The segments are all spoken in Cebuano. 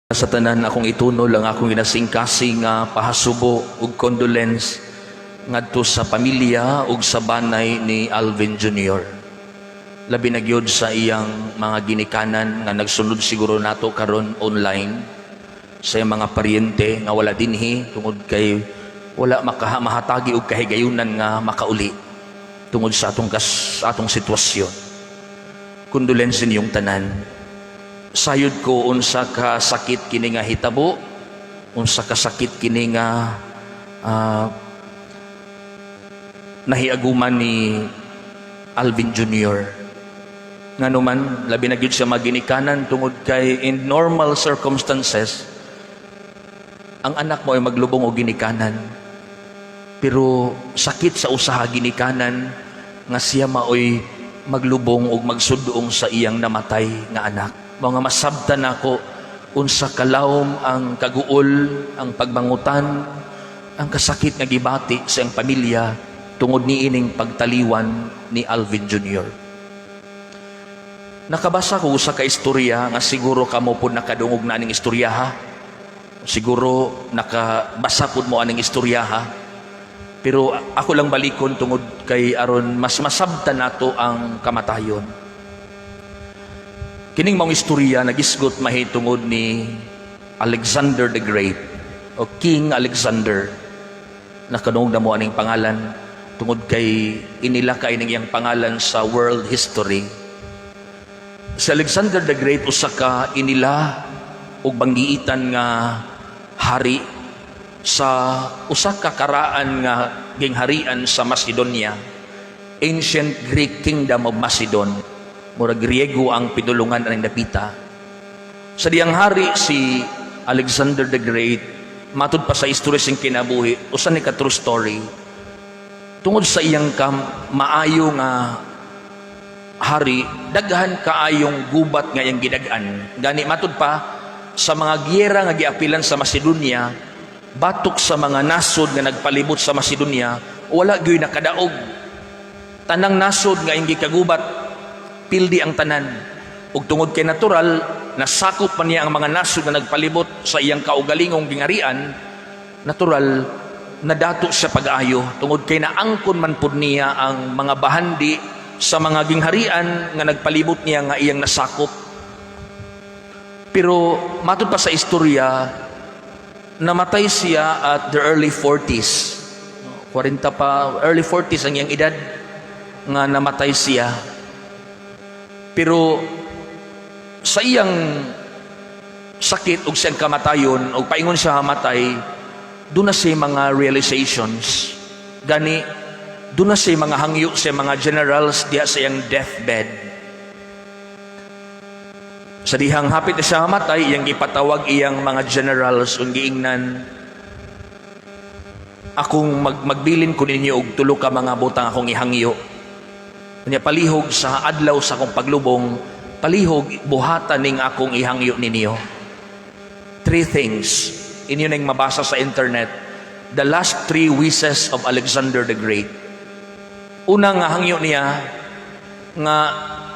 Sa tanan, akong itunol ang akong ginasingkasing nga pahasubo ug condolence ngadto sa pamilya ug sa banay ni Alvin Jr. Labi na gyud sa iyang mga ginikanan nga nagsunod siguro nato karon online, sa iyang mga paryente nga wala dinhi tungod kay wala mahatagi og kahigayunan nga makauli tungod sa atong sitwasyon. Condolence ninyong tanan. Sayod ko unsa ka sakit kini nga hitabo, unsa ka sakit kini nga nahiaguman ni Alvin Jr. Ngano man, labi na gyud sa maginikanan, tungod kay in normal circumstances, ang anak mo ay maglubong og ginikanan. Pero sakit sa usaha ginikanan nga siya maoy maglubong og magsudong sa iyang namatay nga anak. Mga masabtan nako unsa kalawom ang kaguol, ang pagmangutan, ang kasakit nga gibati sa iyang pamilya tungod niining pagtaliwan ni Alvin Jr. Nakabasa ko sa ka istorya nga siguro kamo pod nakadungog na aning istorya, ha. Siguro nakabasa pod mo aning istorya, ha. Pero ako lang balikon tungod kay aron mas masabtan nato ang kamatayon. Kining maong istorya nagisgot mahitungod ni Alexander the Great o King Alexander. Nakadungog na mo aning pangalan tungod kay inila kay ning iyang pangalan sa world history. Si Alexander the Great, usa ka inila og banggiitan nga hari sa usa ka karaan nga gingharian sa Macedonia, ancient Greek kingdom of Macedon. Murag Griego ang pidulungan aning dapita. Sa diyang hari si Alexander the Great, matud pa sa istorya sing kinabuhi, usa ni ka true story. Tungod sa iyang kam maayo nga hari, daghan kaayong gubat nga iyang gidag-an. Gani matud pa sa mga giyera nga giapilan sa Macedonia, batok sa mga nasod nga nagpalibot sa Macedonia, wala gyud nakadaog. Tanang nasod nga iyang gikagubat, pildi ang tanan. Ug tungod kay natural, nasakop man niya ang mga nasod nga nagpalibot sa iyang kaugalingong gingarian, natural nadato siya pag-ayo tungod kay naangkon man pud niya ang mga bahandi sa mga gingharian nga nagpalibot niya nga iyang nasakop. Pero matud pa sa istorya, namatay siya at the early 40s. 40 pa, early 40s ang iyang edad nga namatay siya. Pero sa iyang sakit ug siyang kamatayon ug paingon siya matay, duna siya mga realizations. Gani duna siya mga hangyo sa mga generals diha sa iyang deathbed. Sa dihang hapit na siya matay, iyang gipatawag iyang mga generals ug giingnan, "Akong magbilin ko ninyo og tulo ka mga butang akong ihangyo. Unya palihog sa adlaw sa akong paglubong, palihog buhatan ning akong ihangyo ninyo." Three things. Inyo nang mabasa sa internet. The last three wishes of Alexander the Great. Una nga hangyo niya nga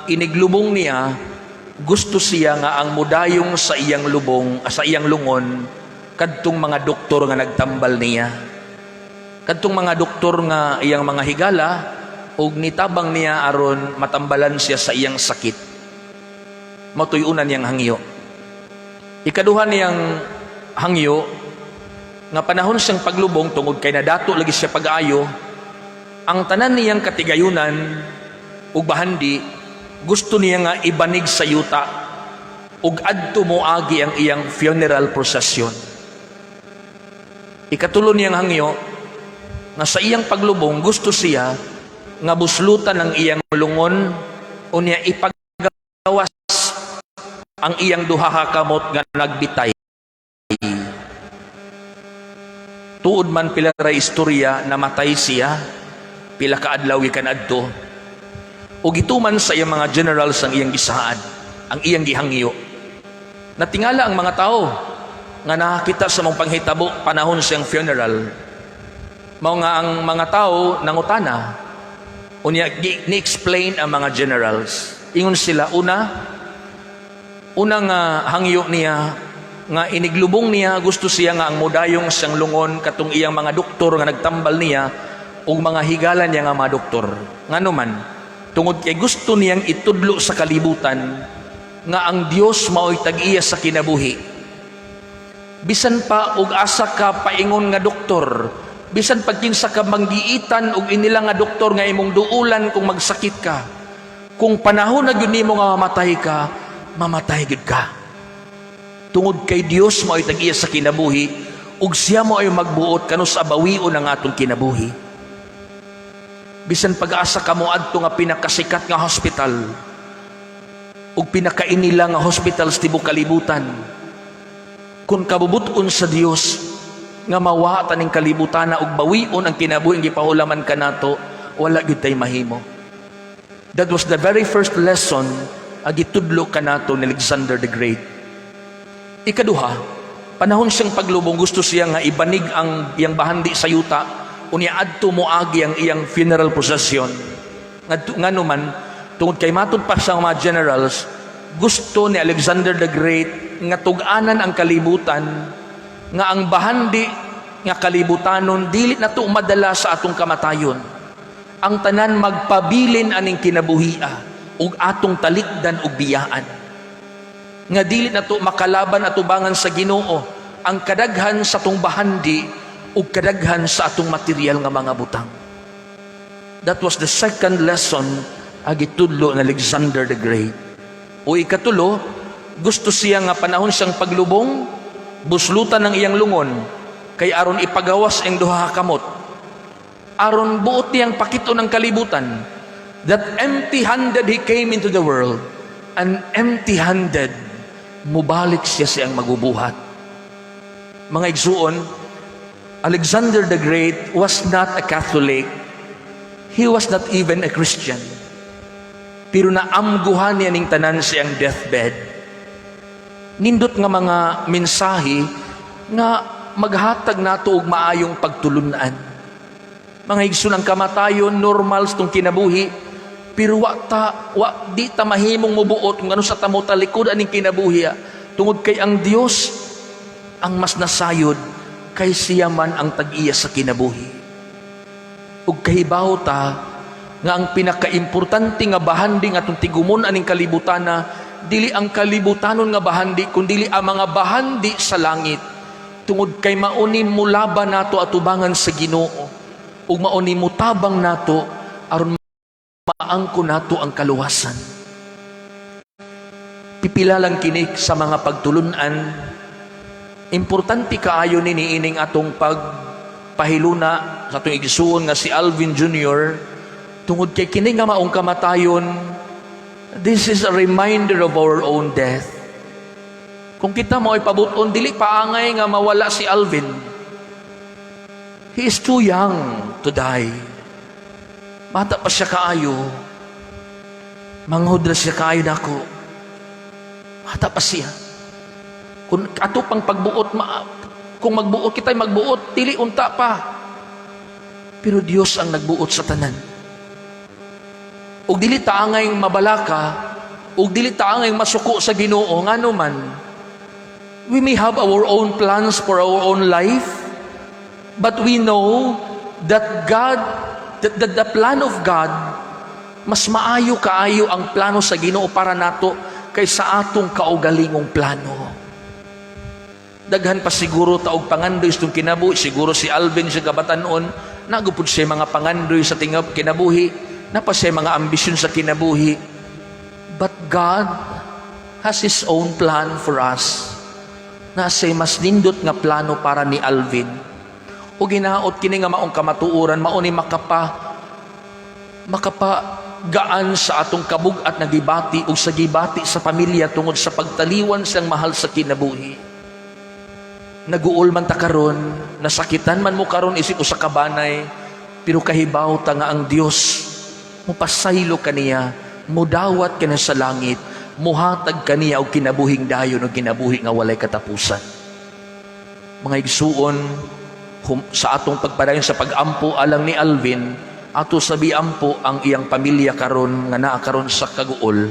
iniglubong niya, gusto siya nga ang mudayong sa iyang lubong, sa iyang lungon, kadtong mga doktor nga nagtambal niya. Kadtong mga doktor nga iyang mga higala ug nitabang niya aron matambalan siya sa iyang sakit. Mao to'y una niyang hangyo. Ikaduha niyang hangyo nga panahon siyang paglubong, tungod kay nadato lagi siya pag-ayo, ang tanan niyang katigayunan ug bahandi gusto niya nga ibanig sa yuta ug adto moagi ang iyang funeral procession. Ikatulo niyang hangyo nga sa iyang paglubong, gusto siya nga buslutan ang iyang lungon, unya ipagawas ang iyang duha ka kamot nga nagbitay. Tuod man, pila ra istorya, namatay siya pila ka adlaw gikan adto. Ug gituman sa iyang mga generals ang iyang gisaad, ang iyang gihangyo. Natingala ang mga tao nga nakakita sa maong panghitabo panahon siyang funeral. Mao nga ang mga tao nangutana. Unya ni-explain ang mga generals. Ingon sila, una, unang hangyo niya nga iniglubong niya, gusto siya nga ang mudayong siyang lungon katong iyang mga doktor nga nagtambal niya ug mga higala niya nga mga doktor. Ngano man? Tungod kay gusto niyang itudlo sa kalibutan nga ang Dios mao'y tag-iya sa kinabuhi. Bisan pa og asa ka paingon nga doktor, bisan pag kinsa ka manggiitan og inila nga doktor nga imong duulan kung magsakit ka, kung panahon na gyud nimo nga mamatay ka, mamatay gyud ka. Tungod kay Dios mao'y tag-iya sa kinabuhi ug siya mao'y magbuot kanus-a bawion ang atong kinabuhi. Bisan pag-asa ka mo adto nga pinakasikat nga hospital ug pinakainila nga hospital sa tibok kalibutan, kung kabubut-on sa Dios nga mawa taning kalibutan ug bawion ang kinabuhi ang gipahulaman kanato, wala gyud tay mahimo. That was the very first lesson ang gitudlo kanato ni Alexander the Great. Ikaduha, panahon siyang paglubong, gusto siya nga ibanig ang iyang bahandi sa yuta, unya adto moagi ang iyang funeral procession. Ngano man? Tungod kay matud pa sa mga generals, gusto ni Alexander the Great nga tug-anan ang kalibutan nga ang bahandi nga kalibutanon dili na to madala sa atong kamatayon. Ang tanan magpabilin aning kinabuhia ug atong talikdan ug biyaan. Nga dili na to makalaban atubangan sa Ginoo ang kadaghan sa atong bahandi ug kadaghan sa atong material nga mga butang. That was the second lesson ang gitudlo ni Alexander the Great. O ikatulo, gusto siya nga panahon siyang paglubong, buslutan ng iyang lungon, kay aron ipagawas ang duha ka kamot. Aron buot niyang pakit-on ang kalibutan that empty-handed he came into the world and empty-handed mubalik siya siyang magubuhat. Mga igsuon, Alexander the Great was not a Catholic. He was not even a Christian. Pero naamguhan niya ning tanan siyang deathbed. Nindot nga mga mensahe nga maghatag nato og maayong pagtulunan. Mga igsoon, ang kamatayon normal sa atong kinabuhi, pero wa ta wa di ta mahimong mubuot kung kanus-a ta mo talikod aning kinabuhi, tungod kay ang Dios ang mas nasayod kay siya man ang tag-iya sa kinabuhi. Ug kahibaw ta nga ang pinakaimportante nga bahandi nga atong tigumon aning kalibutana dili ang kalibutanon nga bahandi, kundi ang mga bahandi sa langit, tungod kay mauni mulaban nato atubangan sa Ginoo ug mauni mutabang nato aron maangko nato ang kaluwasan. Pipila lang kini sa mga pagtulunan. Importante kaayo ni niining atong pagpahiluna sa atong igsuon nga si Alvin Jr., tungod kay kini nga maong kamatayon, this is a reminder of our own death. Kung kita mo'y pabuton, dili paangay nga mawala si Alvin. He is too young to die. Bata pa siya kaayo. Manghod na siya kaayo nako. Bata pa siya. Kung ato pang pagbuot, kung magbuot kita, magbuot, dili unta pa. Pero Dios ang nagbuot sa tanan. Ug dili ta angay mabalaka, ug dili ta angay masuko sa Ginoo. Ngano man? We may have our own plans for our own life, but we know that God, that the plan of God, mas maayo kaayo ang plano sa Ginoo para nato kaysa atong kaugalingong plano. Daghan pa siguro ta og pangandoy sa kinabuhi. Siguro si Alvin sa kabatanon, naa gupod siya mga pangandoy sa tingab kinabuhi, naa pa siya mga ambisyon sa kinabuhi. But God has His own plan for us. Naa siya'y mas nindot nga plano para ni Alvin. O ginaot kini nga maong kamatuoran, mao ni makapa gaan sa atong kabug-at nga gibati o sa gibati sa pamilya tungod sa pagtaliwan siyang mahal sa kinabuhi. Naguol man ta karon, nasakitan man mo karon isip usa ka banay, pero kahibaw ta nga ang Dios mupasaylo kaniya, mudawat kaniya sa langit, muhatag kaniya og kinabuhing dayon og kinabuhi nga walay katapusan. Mga igsuon, sa atong pagpadayon sa pag-ampo alang ni Alvin, ato sabi ampo ang iyang pamilya karon nga naa karon sa kaguol,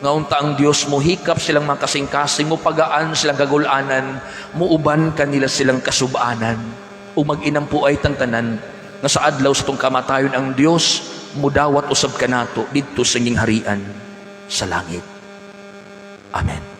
Nga unta ang Dios mohikap silang mga kasing-kasing, mo pagaan silang kagulanan, muuban kanila silang kasubanan. Ug mag-inampuay tang tanan nga sa adlaw sa atong kamatayon, ang Dios mudawat usab kanato didto sa inyong harian sa langit. Amen.